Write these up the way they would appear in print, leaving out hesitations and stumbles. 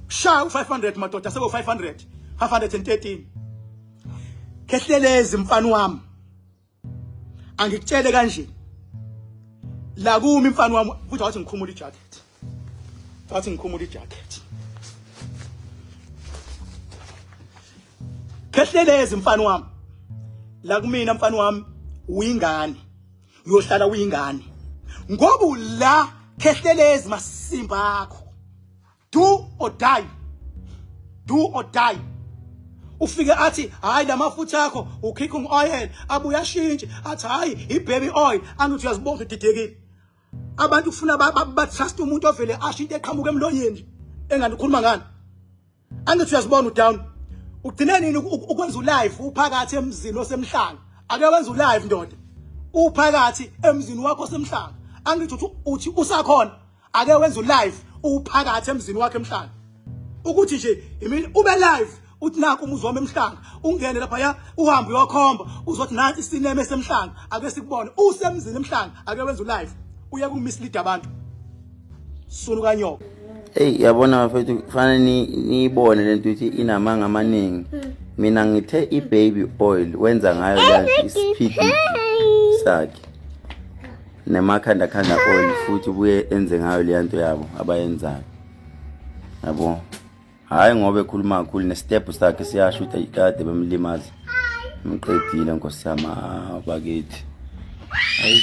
Shaya u500 madoda, sebe u500 513. Khehlelezi mfana wami, angikutshele kanje la kumi mfana wami, futhi wathi ngikhumula ijacket, wathi ngikhumula ijacket. Khehlelezi mfana wami, la kumina mfana wami uyingane, uyohlala uyingane ngoba la Khehlelezi masimba akho, do or die, do or die. Ufike athi hayi lamafutha akho ucooking oil, abuye ashintshe athi hayi i-baby oil. Angithi uyazibonga, udidekile. Abantu kufuna ba-trust umuntu ovele asho into eqhamuka emlonyeni engani ukhuluma ngani. Angithi uyazibona udown. Ugcine nini ukwenza ulive uphakathi emzini osemhlanga? Ake wenza ulive ndoda, uphakathi emzini wakho osemhlanga. Angithi uthi usakhona, ake wenza ulive uphakathi emzini wakho emhlanga, ukuthi nje imini ube live uthi nakho umuzi wami emhlanga, ungene lapha ya uhambe uyokhomba, uzothi nansi isinema esemhlanga, ake sikubone usemzini emhlanga. Ake wenza ulive uye kumislead abantu, sunu kanyoko. Hey, yabona bafethu, kufanele niyibone lento ukuthi inamanga amaningi. Mina ngithe i-baby oil wenza ngayo la isiphidi sakhe nemakhanda khanda oil, futhi ubuye enze ngayo leya nto yabo abayenzayo, yabo. Hhayi, ngoba ekhuluma kakhulu nestep sakhe siyasho ukuthi kade bemlimaza, mqedile. Nkosi yami, bakithi, hayi,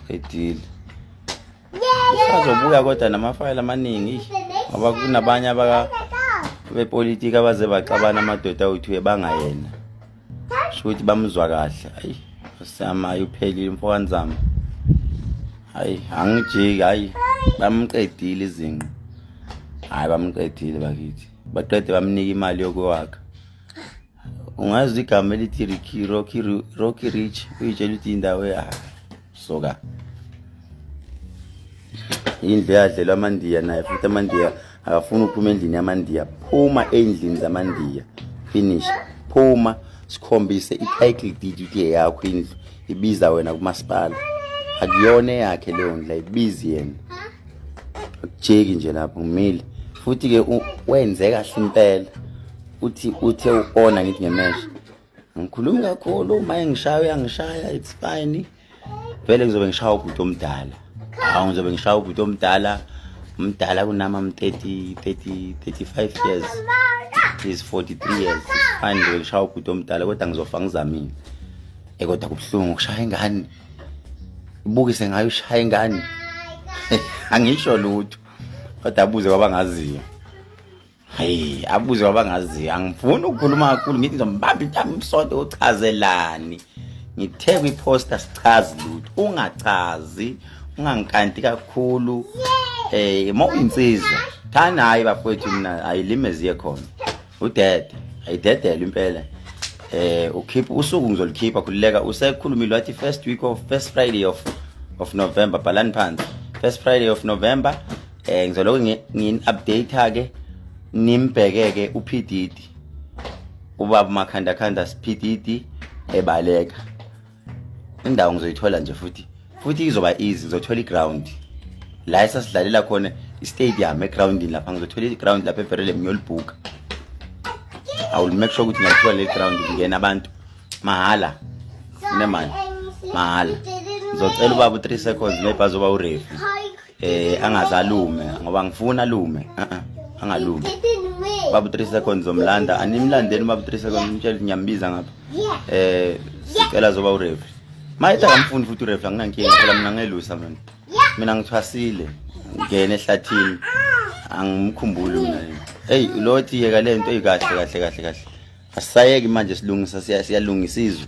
qedile. Azobuya kodwa namafayela amaningi, ngoba kunabanye abaka bepolitiki abaze baxabana amadoda awuthi bangayena, sho ukuthi bamuzwa kahle. Hayi siyama, hayi uphelile mfokanzama, hayi angijiki, hayi bamqedile izinqa, hayi bamqedile bakithi, baqede bamnika imali yokwakha. Ungazi igama elithi Ricky Rocky Rocky Rich, uyitshela ukuthi indawo ya soka indlu eyadlelwa amandiya naye futhi amandiya akafuni ukuphuma endlini yamandiya. Phuma endlini zamandiya, finish. Phuma sikhombise i-title deed ukuthi eyakho indlu, ibiza wena kumasipala, akuyona eyakhe leyo ndlu, ayibizi yena. Akujeki nje lapho ngimile futhi-ke wenze kahle impela. Uthi uthe u-ona, ngithi ngemesha ngikhulumi kakhulu, uma engishaya uyangishaya, it's fine. Vele ngizobe ngishaya ubhuti omdala, hawu, ngizobe ngishaya ubhuti omdala, umdala kunami, am 30 30 35 years, he's 43 years, it's fine. Ngizobe ngishaya ubhuti omdala kodwa ngizofa ngizamile. Kodwa kubuhlungu ukushaya ingane, ibukise ngayo ushaya ingane. Angisho lutho kodwa abuze kwabangaziyo. Hayi, abuze kwabangaziyo. Angifuni ukukhuluma kakhulu, ngithi ngizombamba intamo umsonto uchazelani. Ngithe kwiposter sichazi lutho, ungachazi, ungangikanti kakhulu. Uma uyinsizwa, thana hayi bafowethu, mina ayilime ziye khona. Udede, ayidedele impela. Ukhipha usuku, ngizolikhipha, khululeka. Usekhulumile wathi first week of first Friday of November, bhalani phansi. First Friday of November. Ngizoloko ngini-update ke, nimbheke ke uPDD, ubaba Makhanda khanda PDD ebaleka. Indawo ngizoyithola nje futhi izoba easy, ngizothola iground la esasidlalela khona, i-stadium egroundini lapha, ngizothola i-ground lapha eVerelem, ngiyolibhuka. I will make sure ukuthi ngiyalithola le ground, kungena abantu mahala, unemali mahala. Ngizocela ubaba u-3 seconds, maybe azoba urefi, angazalume ngoba ngifuna alume, angalumi baba 3 seconds. Zomlanda, animlandeni baba 3 seconds, umtshela ngiyambiza ngapha, sicela zoba urefi. Mayethi akamfuni futhi urefi, anginankinga phela mina, ngelusa mina ngithwasile, ngene ehlathini, angimkhumbuli mina. Hey, lothi yeka lento eyikahle kahle kahle kahle, asisayeki manje, silungisa, siyalungisa izwe,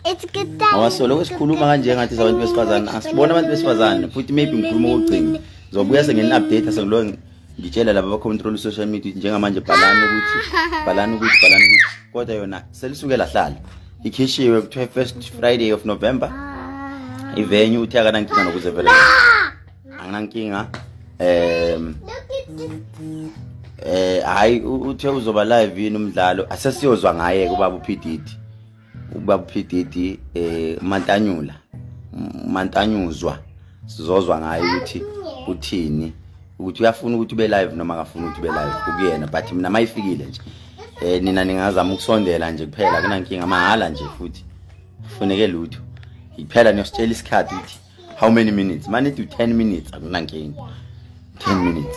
ngoba soloko sikhuluma kanje ngathi sabantu besifazane, asibona abantu besifazane futhi. Maybe ngikhuluma okugcina, ngizobuya sengini-update, sengilo ngitshela laba abacontrol i-social media ukuthi njengamanje bhalani ukuthi, bhalani ukuthi, bhalani ukuthi, kodwa yona selisuke lahlala ikhishiwe, kuthiwe first Friday of November. Ivenue uthi akanankinga nokuze vele anginankinga. Hayi, uthe uzoba live yini umdlalo, asesiyozwa ngaye kubaba uPDD, ubaba uPDD, Mantanyula, Mantanyuzwa, sizozwa ngaye ukuthi uthini. Ukuthi uyafuna ukuthi ube live noma akafuni ukuthi ube live kukuyena, but mina mayifikile nje nina ningazama ukusondela nje kuphela, akunankinga, mahhala nje futhi kufuneke lutho. Iphela niyositshela isikhathi ukuthi how many minutes, manithi 10 minutes akunankinga, 10 minutes,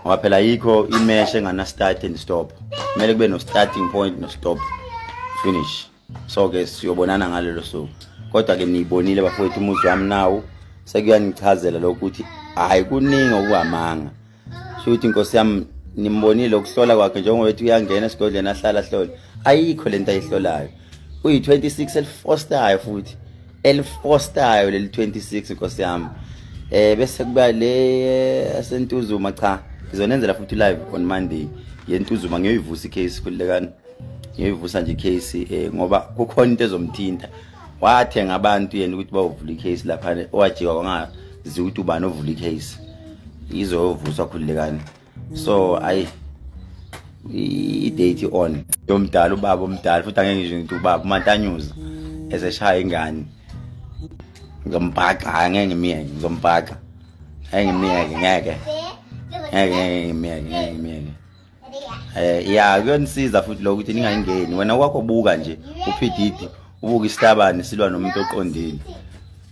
ngoba phela ayikho imesh engana start and stop, kumele kube no starting point no stop finish. So ke siyobonana ngalelo suku, kodwa ke niyibonile bafowethu umuzi wami nawo sekuyanichazela lokhu ukuthi hayi kuningi okuhamanga. Sho ukuthi inkosi yami nimbonile ukuhlola kwakhe njengoba ethi uyangena esigodlweni ahlala ahlole, ayikho lento ayihlolayo. Uyi-26 elifostayo futhi elifostayo leli 26 inkosi yami. Bese kuba le asentuzuma, cha ngizonenzela futhi live on Monday yentuzuma, ngiyoyivusa icase, khululekani, ngiyoyivusa nje icase ngoba kukhona into ezomthinta. Wathenga abantu yena ukuthi bawuvula icase lapha, owajika kwangazi ukuthi ubani ovula icase, izovuswa, khululekani. So ayi i-date on yomdala, ubaba omdala futhi, angeke ngisho ngithi ubaba umantanyuza eseshaya ingane, ngizombhaxa, angeke ngimiyeke, ngizombhaxa, angeke ngimiyeke, ngeke ngeke ngeke ngimiyeke, ngeke ngimiyeke. Ya kuyonisiza futhi lokho ukuthi ningayingeni. Wena kwakho buka nje uPDD, ubuka isitabane silwa nomuntu oqondile,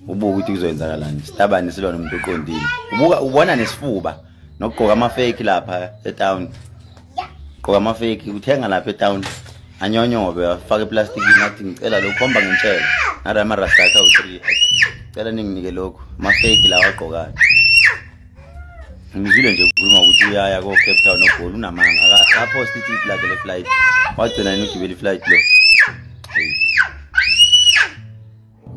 ubuka ukuthi kuzoyenzakalani, isitabane silwa nomuntu oqondile, ubuka ubona nesifuba nokugqoka ama-fake lapha etown, gqoka ama-fake uthenga lapha etown, anyonyobe afake eplastikini, athi ngicela lokhu, khomba ngentshela nara amarasta akhe awu-3, cela ninginike lokhu, ama-fake lawa agqokayo. Ngizwile nje kukhuluma ukuthi uyaya ko-Cape Town oGoli, unamanga, akaphosti ithikithi lakhe le-flight, wagcina yena ugibela i-flight lo.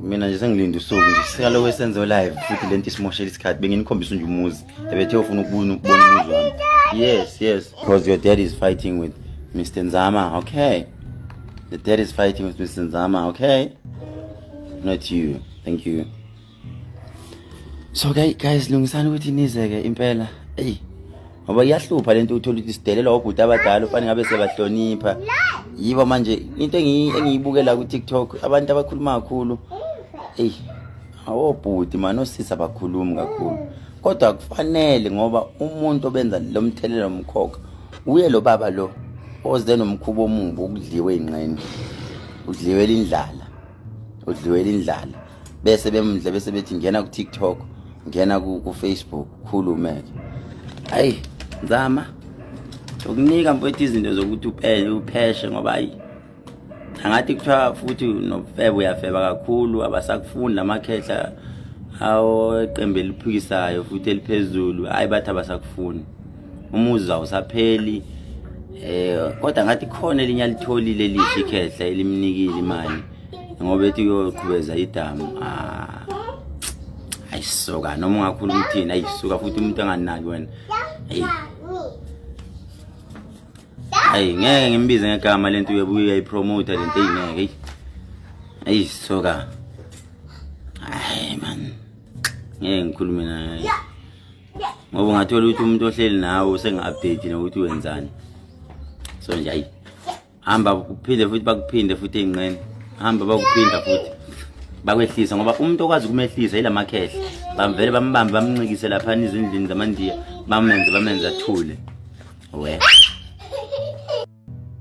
Mina nje sengilinda usuku nje sikalokhu esenze live futhi lento isimoshela isikhathi. Benginikhombisa nje umuzi, ebethe ufuna ukubona umuzi wami. Yes, because your dad is fighting with Mr Nzama. Okay, the dad is fighting with Mr Nzama, okay, not you. Thank you. So guys, lungisani ukuthi nize-ke impela, eyi ngoba iyahlupha lento, uthola ukuthi sidelelwa obhuti abadala ufanele ngabe sebahlonipha yibo. Manje into engiyibukela ku-TikTok, abantu abakhuluma kakhulu, eyi awobhuti mani, osisi abakhulumi kakhulu, kodwa kufanele ngoba umuntu obenza lo mthelela omkhokha uye lo baba lo oze nomkhuba omubi ukudliwa ey'nqeni, udliwela indlala, udliwela indlala, bese bemdle, bese bethi ngena ku-TikTok, ngena ku-Facebook, khulume-ke. Hayi Nzama, ukunika mfowethu izinto zokuthi upheshe, ngoba hayi angathi kuthiwa futhi nobufebe, uyafeba kakhulu, abasakufuni lamakhehla aweqembu eliphikisayo futhi eliphezulu, hayi bathi abasakufuni, umuzi awusapheli. Kodwa ngathi khona elinye alitholile elisha ikhehla elimnikile imali ngoba ethi kuyoqhubeza idamu. Ah, ayisuka noma ungakhuluma uthini, ayisuka futhi umuntu anganaki wena. Ayi ayi ngeke ngimbize ngegama lento, uyebuye uyayipromote lento, eyingeke. Ayi suka, hayi man, ngeke ngikhulume naye ngoba ungathola ukuthi umuntu ohleli nawe usenga-update nokuthi wenzani. So nje ayi hamba uphinde futhi bakuphinde futhi ey'nqeni, hamba bakuphinda futhi bakwehlisa, ngoba umuntu okwazi ukumehlisa yila makhehla, bamvele bambambe bamncikise laphana izindlini zamandiya, bamenze athule we.